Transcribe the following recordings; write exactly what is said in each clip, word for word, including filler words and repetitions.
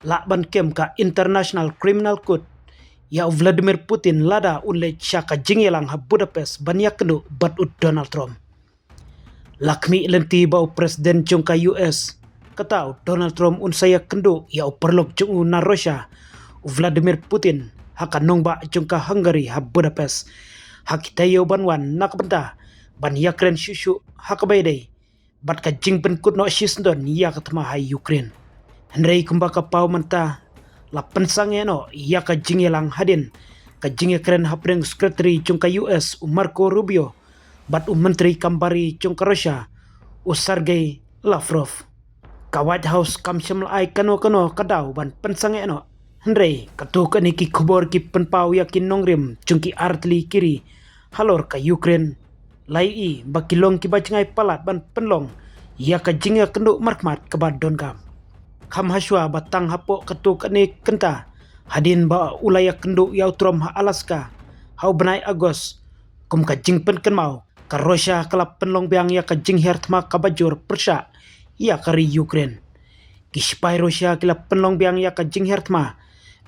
lah ban kem ka International Criminal Court ïa u Vladimir Putin lada un leit sha ka jingïalang ha Budapest ban ïakynduh bad u Donald Trump. La khmih lynti ba u President jong ka U S, kata u Donald Trump, un sa ïakynduh ïa u paralok jong u na Russia, u Vladimir Putin, ha ka nongbah jong ka Hungary ha Budapest ha ki taïew ban wan, na ka bynta ban ïakren shuh shuh ha kaba ïadei bad ka jingpynkut noh shisyndon ïa ka thma ha Ukraine. Hynrei kumba ka paw mynta, la pynsangeh noh ïa ka jingïalang hadien ka jingïakren hapdeng u Secretary jong ka U S, u Marco Rubio, bad u Myntri Kam Bari jong ka Russia, u Sergei Lavrov. Ka White House kam shym la ai kano kano ka daw ban pynsangeh noh. Hynrei katto katne ki khubor ki pynpaw ïa ki nongrim jong ki artylli ki ri halor ka Ukraine, la ïohi ba ki long kiba jngai palat ban pynlong ïa ka jingïakynduh markhmat kaba donkam. Kham hashwa ba tang hapoh katto katne kynta, hadien ba u la ïakynduh ïa u Trump ha Alaska ha u bnai August, kum ka jingpynkynmaw, ka Russia ka la pynlong biang ïa ka jinghiar thma kaba jur pyrshah ïa ka ri Ukraine. Ki sipai Russia ki la pynlong biang ïa ka jinghiar thma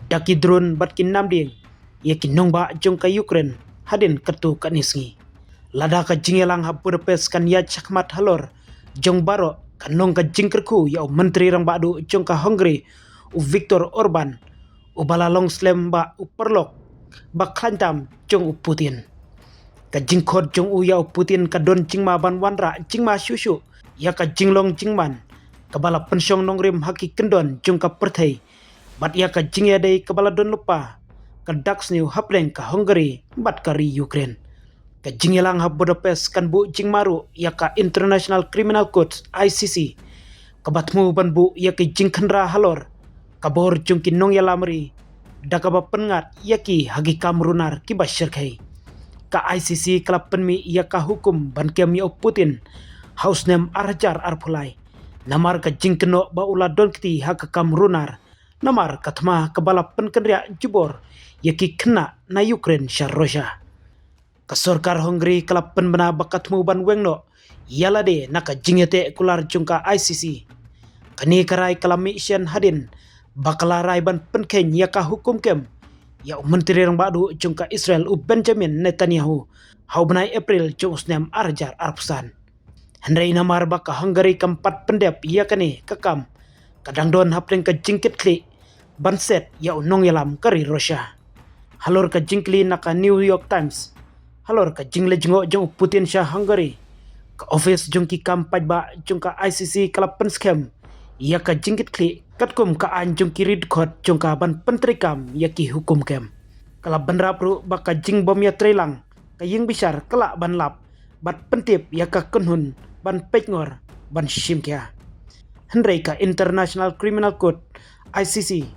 da ki drone bad ki namdieng ïa ki nongbah jong ka Ukraine hadien katto katne sngi. Lada ka jingïalang ha Budapest kan ïaid shakhmat halor jong baroh, kan long ka jingkyrkhu ïa u Myntri Rangbah Duh jong ka Hungary, u Viktor Orban, uba la long slem bad u paralok ba khlaiñ tam jong u Putin. Ka jingkhot jong u ïa u Putin ka don jingma ban wanrah jingma shuh shuh ïa ka jinglong jingman kaba la pynshong nongrim ha ki kyndon jong ka pyrthei, bad ïa ka jingïadei kaba la don lypa ka dak sniew hapdeng ka Hungary bad ka ri Ukraine. Ka jingïalang ha Budapest kan buh jingma ruh ïa ka International Criminal Court, I C C, kaba thmu ban buh ïa ki jingkhynra halor ka bor jong ki nongïalam ri, da kaba pynngat ïa ki ha ki kam runar kiba shyrkhei. Ka I C C ka la pynmih ïa ka hukum ban kem ïa u Putin ha u snem ar hajar arphew lai, namar ka jingkynnoh ba u la don kti ha ka kam runar, namar ka thma kaba la pynkynriah jubor ïa ki khynnah na Ukraine sha Russia. Ka sorkar Hungary ka la pynbna ba ka thmu ban weng noh ïa lade na ka jingïateh kular jong ka I C C. Kane ka rai ka la mih shen hadien ba ka la rai ban pynkheiñ ïa ka hukum kem ïa u Myntri Rangbah Duh jong ka Israel, u Benjamin Netanyahu, ha u bnai April jong u snem ar hajar arphew san. Hynrei namar ba ka Hungary kam pat pyndep ïa kane ka kam, ka dang don hapdeng ka jingkitkhlieh ban set ïa u nongïalam ka ri Russia. Halor ka jingkylli na ka New York Times halor ka jingleit jngoh jong u Putin sha Hungary, ka ophis jong ki kam paidbah jong ka I C C ka la pynskhem ïa ka jingkitkhlieh katkum ka aiñ jong ki ri dkhot jong ka ban pyntreikam ïa ki hukum kem. Ka la bynrap ruh ba ka jingbym ïatreilang ka ïingbishar ka lah ban lap bad pyntip ïa ka kynhun ban peitngor ban shim khia. Hynrei ka International Criminal Court, I C C,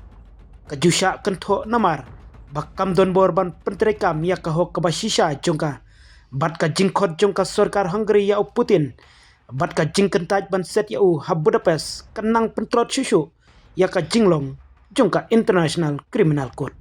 ka ju shah kynthoh namar ba kam don bor ban pyntreikam ïa ka hok kaba shisha jong ka, bad ka jingkhot jong ka sorkar Hungary ïa u Putin bad ka jingkyntait ban set ïa u ha Budapest kan nang pyntlot shuh shuh ïa ka jinglong jong ka International Criminal Court.